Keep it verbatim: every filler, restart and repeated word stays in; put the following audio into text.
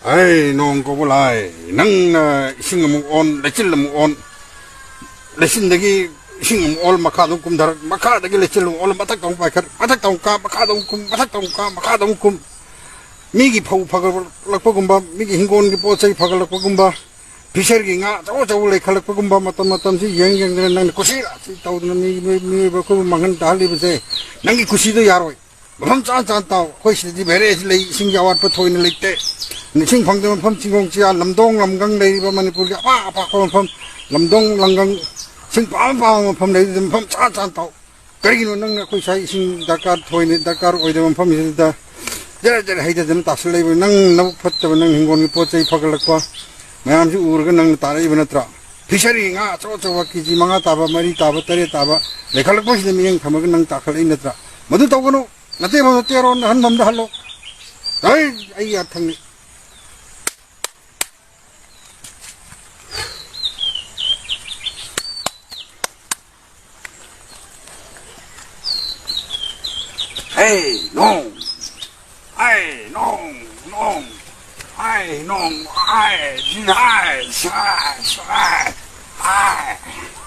ꯑꯩ ꯅꯣꯡ ꯀꯧꯕ ꯂꯥꯏ, ꯅꯪꯅ ꯏꯁꯤꯡ ꯑꯃꯨꯛ ꯑꯣꯟ, ꯂꯩꯆꯤꯜ ꯑꯃꯨꯛ ꯑꯣꯟ, ꯂꯩꯆꯤꯟꯗꯒꯤ ꯏꯁꯤꯡ ꯑꯃꯨꯛ ꯑꯣꯜ, ꯃꯈꯥꯗ ꯑꯃꯨꯛ ꯀꯨꯝꯊꯔꯛ, ꯃꯈꯥꯗꯒꯤ ꯂꯩꯆꯤꯜ ꯑꯃꯨꯛ ꯑꯣꯜ, ꯃꯊꯛꯇ ꯑꯃꯨꯛ ꯄꯥꯏꯈꯠ, ꯃꯊꯛꯇ ꯑꯃꯨꯛ ꯀꯥ, ꯃꯈꯥꯗ ꯑꯃꯨꯛ ꯀꯨꯝ, ꯃꯊꯛꯇ ꯑꯃꯨꯛ ꯀꯥ, ꯃꯈꯥꯗ ꯑꯃꯨꯛ ꯀꯨꯝ꯫ ꯃꯤꯒꯤ ꯐꯧ ꯐꯒꯠꯂꯛꯄꯒꯨꯝꯕ, ꯃꯤꯒꯤ ꯍꯤꯡꯒꯣꯜꯒꯤ ꯄꯣꯠ ꯆꯩ ꯐꯒꯠꯂꯛꯄꯒꯨꯝꯕ, ꯐꯤꯁꯔꯒꯤ ꯉꯥ ꯑꯆꯧ ꯑꯆꯧꯕ ꯂꯩꯈꯠꯂꯛꯄꯒꯨꯝꯕ ꯃꯇꯝ ꯃꯇꯝꯁꯤ ꯌꯦꯡ ꯌꯦꯡꯗꯅ ꯅꯪꯅ ꯀꯨꯁꯤ ꯔꯥꯁꯤ ꯇꯧꯗꯅ ꯃꯤ, ꯃꯤ, ꯃꯤꯑꯣꯏꯕ ꯑꯩꯈꯣꯏꯕꯨ ꯃꯥꯡꯍꯟ ꯇꯥꯍꯜꯂꯤꯕꯁꯦ ꯅꯪꯒꯤ ꯀꯨꯁꯤꯗꯣ ꯌꯥꯔꯣꯏ꯫ ꯃꯐꯝ ꯆꯥ ꯆꯥꯅ ꯇꯥꯎ꯫ ꯑꯩꯈꯣꯏ ꯁꯤꯗꯗꯤ ꯕꯦꯔꯦꯖ ꯂꯩ, ꯏꯁꯤꯡꯒꯤ ꯑꯋꯥꯠꯄ ꯊꯣꯏꯅ ꯂꯩꯇꯦ꯫ ꯏꯁꯤꯡ ꯐꯪꯗꯕ ꯃꯐꯝ ꯆꯤꯡꯒꯣꯡ ꯆꯤꯌꯥ, ꯂꯝꯗꯣꯡ ꯂꯝꯒꯪ ꯂꯩꯔꯤꯕ ꯃꯅꯤꯄꯨꯔꯒꯤ ꯑꯄꯥꯛ ꯑꯄꯥꯛꯄ ꯃꯐꯝ, ꯂꯝꯗꯣꯡ ꯂꯝꯒꯪ, ꯏꯁꯤꯡ ꯄꯥꯝ ꯄꯥꯝꯕ ꯃꯐꯝ ꯂꯩꯔꯤꯗꯨ ꯃꯐꯝ ꯆꯥ ꯆꯥꯅ ꯇꯥꯎ꯫ ꯀꯔꯤꯒꯤꯅꯣ ꯅꯪꯅ ꯑꯩꯈꯣꯏ ꯁ꯭ꯋꯥꯏ ꯏꯁꯤꯡ ꯗꯔꯀꯥꯔ ꯊꯣꯏꯅ ꯗꯔꯀꯥꯔ ꯑꯣꯏꯗꯕ ꯃꯐꯝꯁꯤꯗ ꯖꯔ ꯖꯔ ꯍꯩꯊꯗꯅ ꯇꯥꯁꯜꯂꯛꯏꯕ? ꯅꯪ ꯅꯕꯨꯛ ꯐꯠꯇꯕ, ꯅꯪ ꯍꯤꯡꯒꯣꯜꯒꯤ ꯄꯣꯠ ꯆꯩ ꯐꯒꯠꯂꯛꯄ ꯃꯌꯥꯝꯁꯤ ꯎꯔꯒ ꯅꯪꯅ ꯇꯥꯔꯛꯏꯕ ꯅꯠꯇ꯭ꯔꯥ? ꯐꯤꯁꯔꯤ ꯉꯥ ꯑꯆꯧ ꯑꯆꯧꯕ ꯀꯦ ꯖꯤ ꯃꯉꯥ ꯇꯥꯕ, ꯃꯔꯤ ꯇꯥꯕ, ꯇꯔꯦꯠ ꯇꯥꯕ ꯂꯩꯈꯠꯂꯛꯄꯁꯤꯗ ꯃꯤꯠꯌꯦꯡ ꯊꯝꯃꯒ ꯅꯪ ꯇꯥꯈꯠꯂꯛꯏ ꯅꯠꯇ꯭ꯔꯥ? ꯃꯗꯨ ꯇꯧꯒꯅꯨ꯫ ꯅꯇꯩꯃ ꯅꯇꯦꯔꯣ ꯅꯍꯟꯐꯝꯗ ꯍꯜꯂꯣ꯫ ꯍꯩ, ꯑꯩ ꯌꯥꯊꯪꯅꯤ꯫ Hey, no. Hey, no, no. Hey, no. Hey, hey, hey, hey.